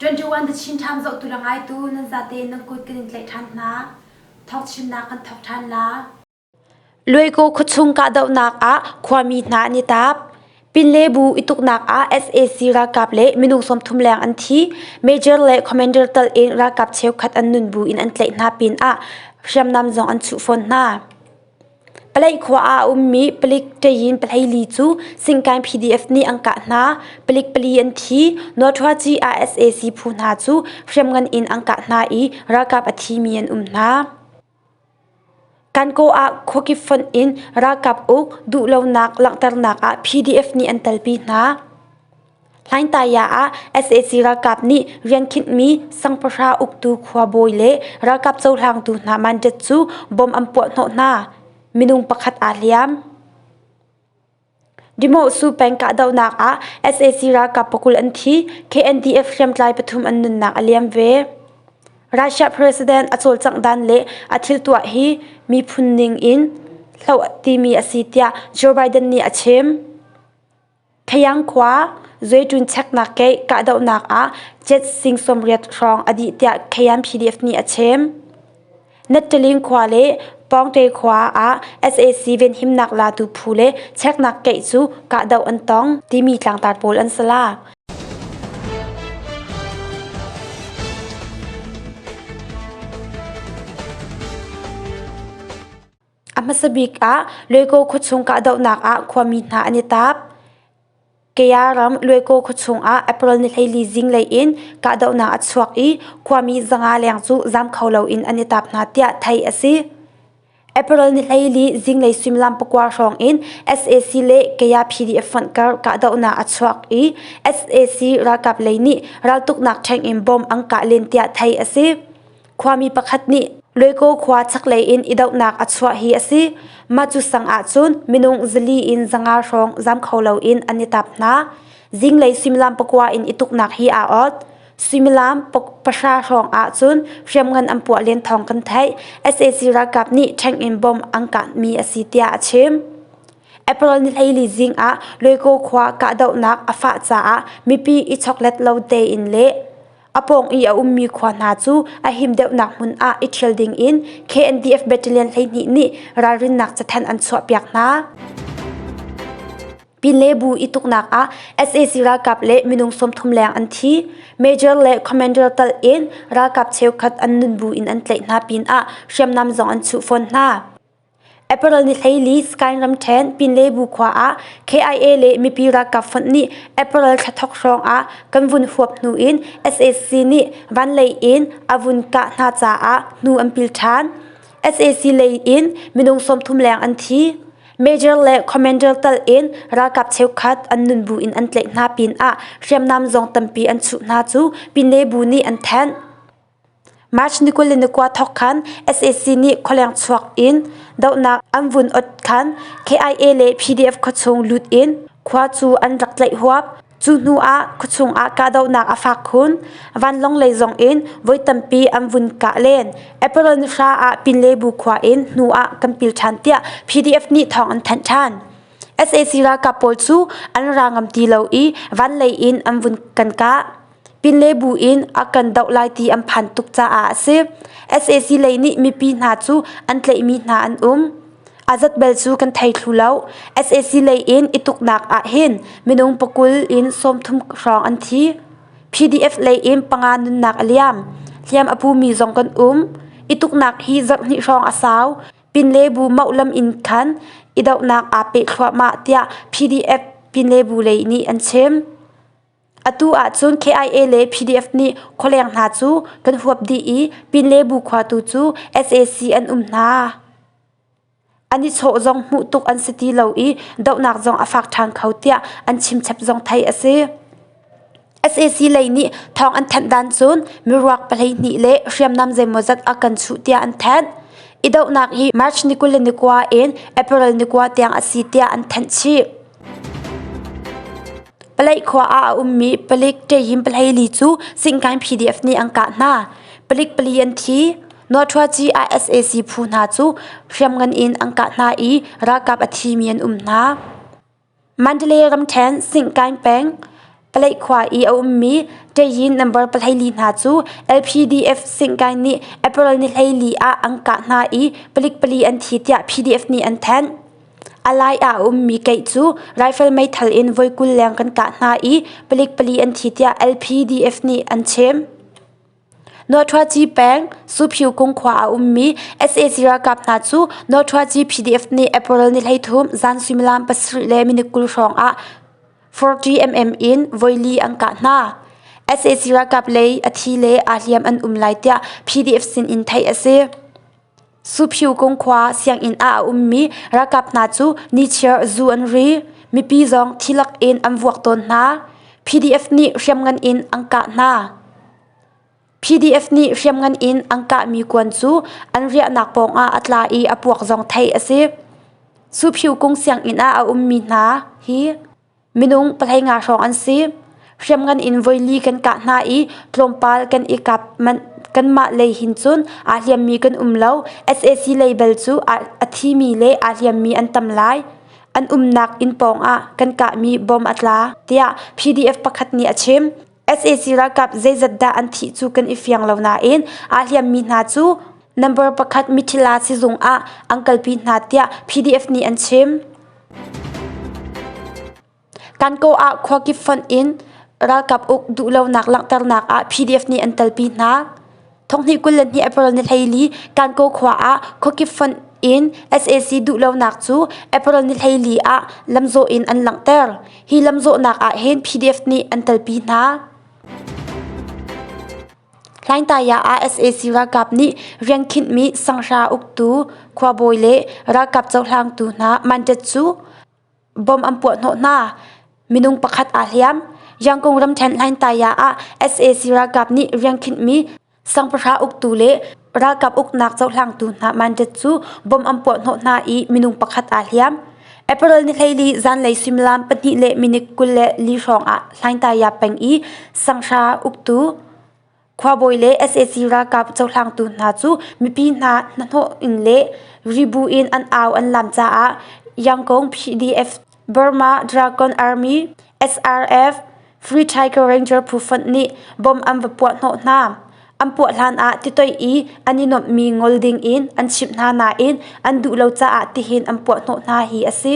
21 The Chin Times zohtu le ngaitu nan zate nan kut kan in tlaih ṭhan hna. Thawk chimnak kan thawk ṭhan la. Luaikaw khuachung kahdohnak ah khuami hna an i taap. Pinlebu i tuknak ah sac ralkap le minung 30 leng an thi. Major le Commander tal in ralkap cheukhat an nun bu in an tlaih hna pinah hriamnam zong an chuh fawn hna. Palaih khua ah a ummi palik ṭayin pahleili cu Singkain PDF nih an kah hna. Palik pali an thi. Nawṭhuaci ah sac phu hna cu hriamngan in an kah hna i ralkap a thimi an um hna. Kankaw ah khuakip fonh in ralkap uk duhlonak langhternak ah PDF nih an telpi hna. Hlaingtaya ah sac ralkap nih riankhinhmi sangpahra uktu khuabawi le ralkap cohlangtu hna mandat cu bom an puahhnawh hna. Minung pakhat aa hliam. Dimohsu peng kahdohnak ah sac ralkap pakul an thi, KNDF hriamtlai pathum an nunnak a liam ve. Russia president a cawlcangh dan le a thil tuah hi miphun ning in hloh timi a si tiah Joe Biden nih a chim. Thayang khua Zuaitun cheknak keih kahdohnak ah jet sing 80 hrawng a dih tiah Khayan PDF nih a chim. Nattaling khua le Pawngte khua ah sac venhimnak latu phu le cheknak keih cu kahdoh an tong timi tlangtar pawl an si la. A hmasa bik ah Luaikaw khuachung kahdohnak ah khuami hna an i taap. Kaya ram Luaikaw khuachung ah April ni 14 zinglei in kahdohnak a chuak i khuami 500 leng cu zaam kho loin an i taap hna tiah theih a si. April ni 14 zinglei suimilam pakua hrawng in sac le Kaya PDF fonh kar kahdohnak a chuak i sac ralkap lei nih raltuknak ṭheng in bomb an kah len tiah theih a si. Khuami pakhat nih Luaikaw khua chaklei in i dohnak a chuah hi a si. Mah cu sang ahcun minung zali in 500 hrawng zam kho loin an i tap hna. Zinglei suimilam pakua in i tuknak hi aa ot. Suimilam pahra hrawng ahcun hriamngan an puah len thawng kan theih. Sac ralkap nih ṭheng in bomb an kahmi a si tiah a chim. April ni 14 zing ah Luaikaw khua kahdohnak a fah caah mipi i choklet lo tein le A pawng i a ummi khua hna cu a him deuhnak hmun ah i ṭhial ding in KNDF Battalion 12 nih ralrinnak cathanh an chuahpiak hna. Pinlebu i tuknak ah sac ralkap le minung 30 leng an thi. Major le Commander tal in ralkap cheukhat an nunbu in an tlaih hna pinah hriamnam zong an chuh fawn hna. April ni 14 Sky ramṭhen Pinlebu khua ah KIA le mipi ralkap fonh nih April thla thawk hrawng ah kan vun huap hnu in sac nih vanlei in a vun kah hna caah hnu an pil ṭhan. Sac lei in minung 30 leng an thi. Major le Commander tal in ralkap cheukhat an nunbu in an tlaih hna pinah hriamnam zong tampi an chuh hna cu Pinlebu nih an thanh. March ni 29 thawk khan sac nih khualeng chuak in dohnak an vun ot khan KIA le PDF khuachung lut in khua cu an rak tlaih huap. Cu hnu ah khuachung ah kahdohnak a fak khun. Vanlawng lei zong in voi tampi an vun kah len. April ni hra ah Pinlebu khua in hnu ah kan pil ṭhan tiah PDF nih thawng an thanh ṭhan. Sac ralkap pawl cu an ra ngam ti lo i vanlei in an vun kan kah. Pinlebu in a kan doh lai ti an phan tuk caah a si. Sac lei nih mipi hna cu an tlaihmi hna an um. A zat bel cu kan thei thlu lo. Sac lei in i tuknak ah hin minung pakul in 30 hrawng an thi. PDF lei in panga nunnak a liam. Hliam a pumi zong kan um. I tuknak hi zarhhnih hrawng a sau. Pinlebu mauhlam in khan i dohnak aa peh thluahmah tiah PDF Pinlebu lei nih an chim. Atu ahcun KIA le PDF nih khualeng hna cu kan huap dih i Pinlebu khua tu cu sac an um hna. An i chawh zong hmuh tuk an si ti lo i dohnak zong a fak ṭhan kho tiah an chimchap zong theih a si. Sac lei nih thawng an thanh dan cun miruak 12 le hriamnam zeimawzat a kan chuh tiah an thanh. I dohnak hi March ni 29 in April ni 9 tiang a si tiah an thanh chih. Palaih khua ah a ummi palik ṭehhim pahleili cu Singkain PDF nih an kah hna. Palik pali an thi. Nawṭhuaci ah sac phu hna cu hriamngan in an kah hna i ralkap a thimi an um hna. Mandalay ramṭhen Singkain peng. Paleih khua i a ummi Ṭeyin number 14 hna cu LPDF singkai nih April ni 14 ah an kah hna i palik pali an thi tiah PDF nih an thanh. A lai ah a ummi keih cu rifle meithal in voi 20 leng kan kah hna i palik pali an thi tiah LPDF nih an chim. Nawṭhuaci peng Suphiu kung khua ah a ummi sac ralkap hna cu Nawṭhuaci PDF nih April ni 13 zan suimilam 7 le minute 20 hrawng ah 40 mm in voili an kah hna. Sac ralkap lei a thi le aa hliam an um lai tiah PDF sin in theih a si. Suphiu kung khua sianginn ah a ummi ralkap hna cu nichiar zu an ri. Mipi zong thi lak in an vuak tawn hna. PDF nih hriamngan in an kah hna. PDF nih hriamngan in an kahmi kuan cu an riahnak pawngah a tla i a puak zong theih a si. Suphiu kung sianginn ah a ummi hna hi minung 15 hrawng an si. Hriamngan in voili kan kah hna i tlawmpal kan i kap manh. Kanmah lei hin cun aa hliammi kan um lo. Sac lei bel cu a thimi le aa hliammi an tam lai. An umnak inn pawngah kan kahmi bom a tla, tiah PDF pakhat nih a chim. Sac ralkap zeizat dah an thih cu kan i fiang lo nain aa hliammi hna cu number pakhat Mithila sizung ah an kalpi hna tiah PDF nih an chim. Kankaw ah khuakip fonh in ralkap uk duhlonak langhternak ah PDF nih an telpi hna. Thonghnih 22 April ni 14 Kankaw khua ah khuakip fonh in sac duhlonak cu April ni 14 ah lamzawh in an langhter. Hi lamzawhnak ah hin PDF nih an telpi hna. Hlaingtaya ah sac ralkap nih rian khinhmi sanghra uktu khuabawi le ralkap cohlangtu hna mandate cu bom an puahhnawh hna. Minung pakhat aa hliam. Yangon ramṭhen Hlaingtaya ah sac ralkap nih rian khinhmi Sangpahra uktu le ralkap uknak cohlangtu hna mandate cu bom an puahhnawh hna i minung pakhat aa hliam. April ni 14 zanlei suimilam 2 le minute 24 hrawng ah Hlaingtaya peng i Sanghra uktu khuabawi le sac ralkap cohlangtu hna cu mipi hna hnahnawh in le ribu in an au an lam caah Yangon PDF Burma Dragon Army SRF Free Tiger Ranger phu fonh nih bom an va puahhnawh hna. An puah hlan ah titoih i an i nuamhmi ngol ding in an chimh hna nain an duh lo caah tihin an puahhnawh hna hi a si.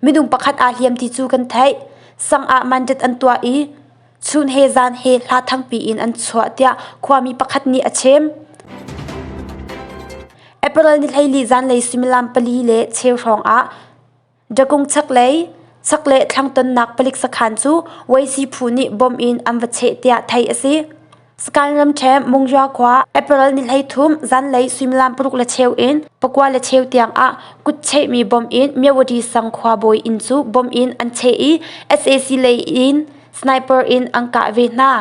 Minung pakhat aa hliam ti cu kan theih. Sang ah mandate an tuah i chun he zan he hla thangpi in an chuah tiah khuami pakhat nih a chim. April ni 14 zanlei suimilam pali le cheu hrawng ah Dakung chaklei, chakleh thlangtonnak palik sakhan cu Weisi phu nih bom in an va cheh tiah theih a si. Sakaing ramṭhen Mungya khua April ni 13 zanlei suimilam paruk le cheu in pakua le cheu tiang ah kut chehmi bom in Myawaddy sang khuabawi inn cu bom in an cheh i sac lei in sniper in an kah ve hna.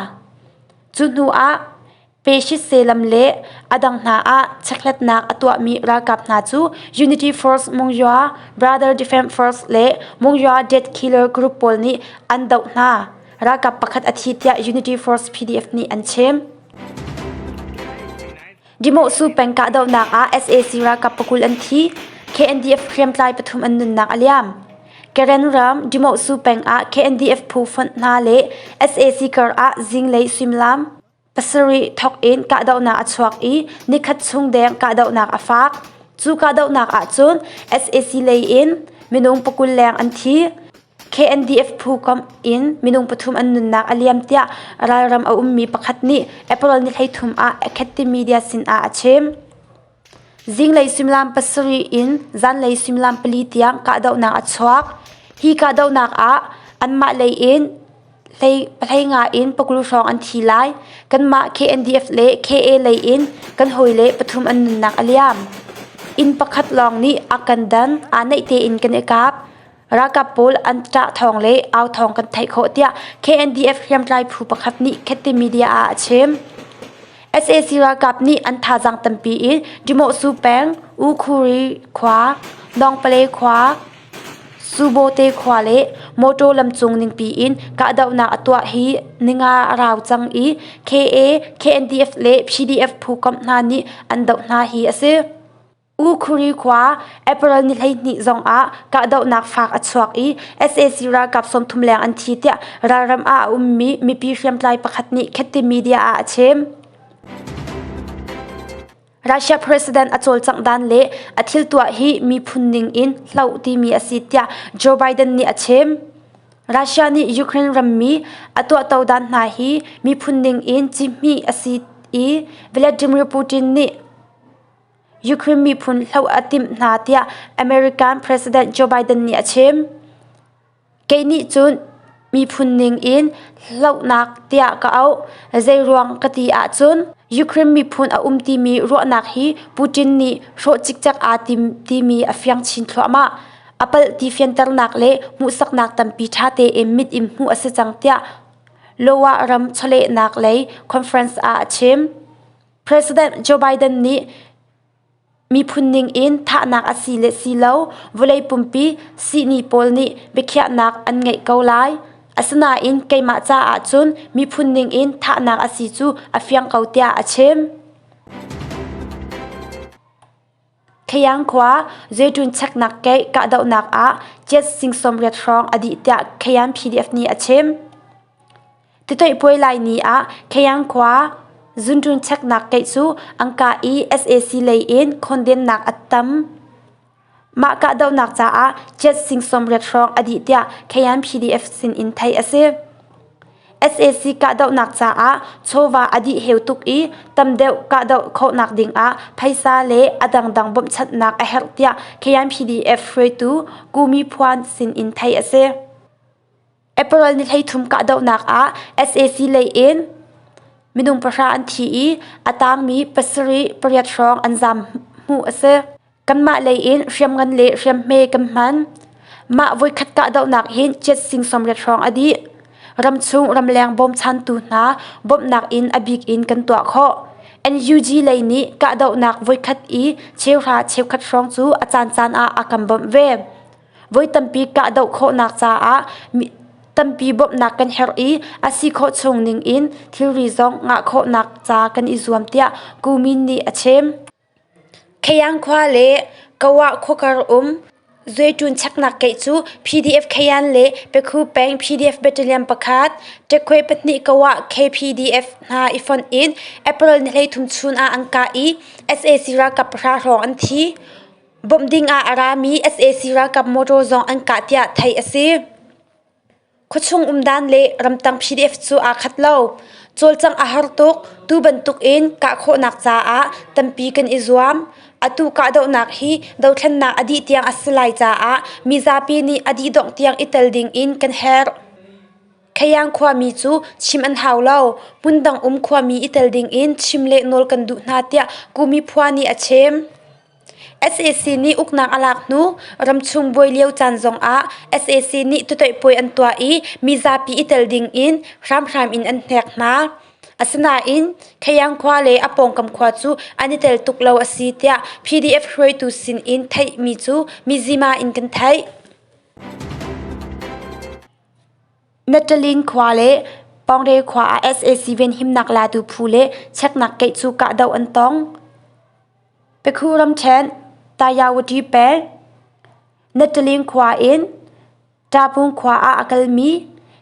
Cu hnu ah Peshiselam le a dang hna ah chekhlatnak a tuahmi ralkap hna cu Unity Force Monywa, Brother Defense Force le Monywa Death Killer Group pawl nih an doh hna. Ralkap pakhat a thi tiah Unity Force PDF nih an chim. Dimohsu peng kahdohnak ah sac ralkap pakul an thi, KNDF hriamtlai pathum an nunnak a liam. Karen ram Dimohsu peng ah KNDF phu fonh hna le sac kar ah zinglei suimilam pasarih thawk in kahdohnak a chuak i nikhat chung deng kahdohnak a fak. Cu kahdohnak ahcun sac lei in minung pakul leng an thi. KNDF phu komh in minung pathum an nunnak a liam tiah ralram a ummi pakhat nih April ni 13 ah Akhetti Media sin ah a chim. Zinglei suimilam pasarih in zanlei suimilam pali tiang kahdohnak a chuak. Hi kahdohnak ah anmah lei in hlei in pakul hrawng an thi lai. Kanmah KNDF le KA lei in kan hawile pathum an nunnak a liam. Inn pakhat lawng nih a kan dan, aa naih tein kan i kap. Ralkap pawl an ṭah thawng le au thawng kan theih khawh tiah KNDF hriamtlai phu pakhat nih Khetti Media ah a chim. Sac ralkap nih an thazaang tampi in Dimohsu peng, Ukhuri khua, Nawngpale khua, Subote khua le motor lamcung ningpi in kahdohnak a tuah hi ninga a rau cang i KA, KNDF le PDF phu komh hna nih an doh hna hi a si. U Khuri khua April ni 12 zong ah kahdohnak fak a chuak i sac ralkap 30 leng an thi tiah ralram ah a ummi mipi hriamtlai pakhat nih Khetti media ah a chim. Russia president a cawlcangh dan le a thil tuah hi miphun ning in hloh timi a si tiah Joe Biden nih a chim. Russia nih Ukraine rammi a tuahto dan hna hi miphun ning in cihmih a si i Vladimir Putin nih Ukraine miphun hloh a timh hna tiah American President Joe Biden nih a chim. Kei nih cun miphun ning in hlohnak tiah ka auh. Zeiruang ka ti ahcun Ukraine miphun a um timi ruahnak hi Putin nih hrawh cikcek aa tim timi a fiang chin thluahmah. A palh ti fianternak le hmuhsaknak tampi ṭha tein mit in hmuh a si cang tiah Lowa ram chawlehnak lei conference ah a chim. President Joe Biden nih Miphun ning in thahnak a si le si lo vawlei pumpi sihni pawl nih biakhiahnak an ngeih ko lai. Asinain keimah caah cun miphun ning in thahnak a si cu a fiang ko tiah a chim. Khayang khua Zeitun cheknak keih kahdohnak ah jet sing 80 hrawng a dih tiah Khayan PDF nih a chim. Titoih puai lai ni ah Khayang khua zuntun cheknak keih cu an kah i sac lei in khawndennak a tam. Mah kahdohnak caah jet sing 80 hrawng a dih tiah Khayan PDF sin in theih a si. Sac kahdohnak caah chawva a dih heu tuk i tam deuh kahdoh khawhnak ding ah phaisa le a dangdang bawmhchanhnak a herh tiah Khayan PDF hruaitu Kumi Phuan sin in theih a si. April ni 13 kahdohnak ah sac lei in minung pahra an thi i a tangmi pasarih pariat hrawng an zaam hmuh a si. Kanmah lei in hriamngan le hriamhme kan hman. Mah voikhat kahdohnak hin jet sing 80 hrawng a dih. Ramchung ramleng bawmchantu hna bawmhnak in a bik in kan tuah khawh. NUG lei nih kahdohnak voikhat i cheuhra cheukhat hrawng cu a caancaan ah a kan bawmh ve. Voi tampi kahdoh khawhnak caah tampi bawmhnak kan herh i a si khawh chung ning in thilri zong ngah khawhnak ca kan i zuam tiah Kumin nih a chim. Khayang khua le Kawa khuakar um Zuetun cheknak keih cu PDF Khayan le Pekhu peng PDF Battalion pakhat, Ṭekhuai pahnih Kawa KPDF hna i fonh in April ni 13 chun ah an kah i sac ralkap pahra hrawng an thi. Bawmh ding ah a rami sac ralkap motor zong an kah tiah theih a si. Khuachung umdan le ramtang PDF cu aa khat lo. Cawlcangh a har tuk. Tu bantuk in kah khawhnak caah tampi kan i zuam. Atu kahdohnak hi dothlennak a dih tiang a si lai caah mizapi nih a dih dongh tiang i tel ding in kan herh. Khayang khuami cu chim an hau lo. Hmundang um khuami i tel ding in chim le nawl kan duh hna tiah Kumi phua nih a chim. Sac nih uknak a lak hnu ramchung buai lio caan zongah sac nih tutoih puai an tuah i mizapi i tel dingin hramhram in an hnek hna. Asinain Khayang khua le a pawngkam khua cu an i tel tuk lo a si tiah PDF hruaitu sinin theihmi cu Mizzima in kan theih. Metalin khua le Pawngre khua ah sac venhimnak latu phu le cheknak keih cu kahdoh an tong. Pekhu ramṭhen Tayawati peng Nataling khua in Ṭapung khua ah a kalmi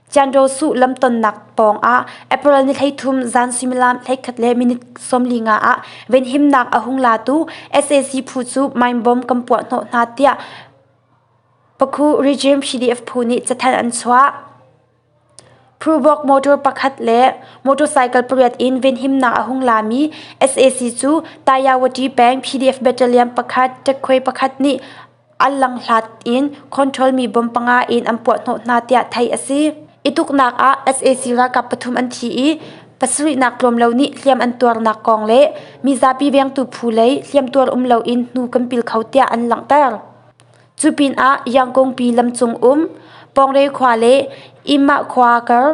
Cianrosuh lamtonnak pawngah April ni 13 zan suimilam 11 le minute 45 ah venhimnak a hung latu sac phu cu mine bomb kan puah hnawh hna tiah Pakhu regime PDF phu nih cathanh an chuah. Prubok motor pakhat le motorcycle pariat in venhimnak a hung lami sac cu Tayawati peng PDF battalion pakhat ṭekhuai pakhat nih an langhlat in control mi bomb panga in an puah hnawh hna tiah theih a si. I tuknak ah sac ralkap pathum an thi i pasarihnak tlawm lo nih hliam an tuarnak kong le mizapi vengtu phu lei hliamtuar um loin hnu kan pil kho tiah an langhter. Cu pinah Yangkungpi lamcung um Pawngre khua le Imah khua kar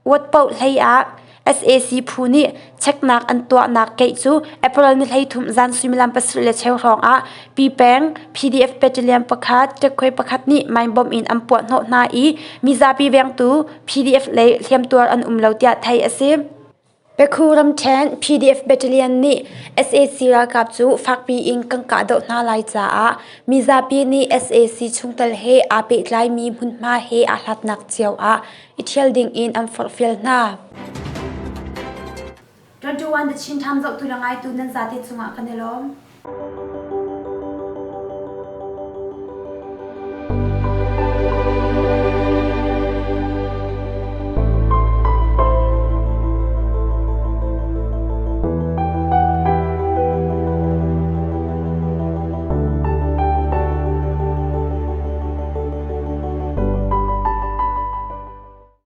Watpoh hlei ah sac phu nih cheknak an tuahnak keih cu April ni 13 zan suimilam pasarih le cheu hrawng ah Pi Peng PDF Battalion pakhat ṭekhuai pakhat nih mine bomb in an puah hnawh hna i mizapi vengtu PDF lei hliamtuar an um lo tiah theih a si. Pekhu ramṭhen PDF Battalion nih sac ralkap cu fakpi in kan kahdoh hna lai caah mizapi nih sac chungtel he aa pehtlaimi hmunhma he aa hlatnak cio ah i ṭhial ding in an forhfial hna. 21 The Chin Times zohtu le ngaitu nan zate cungah kan i lawm.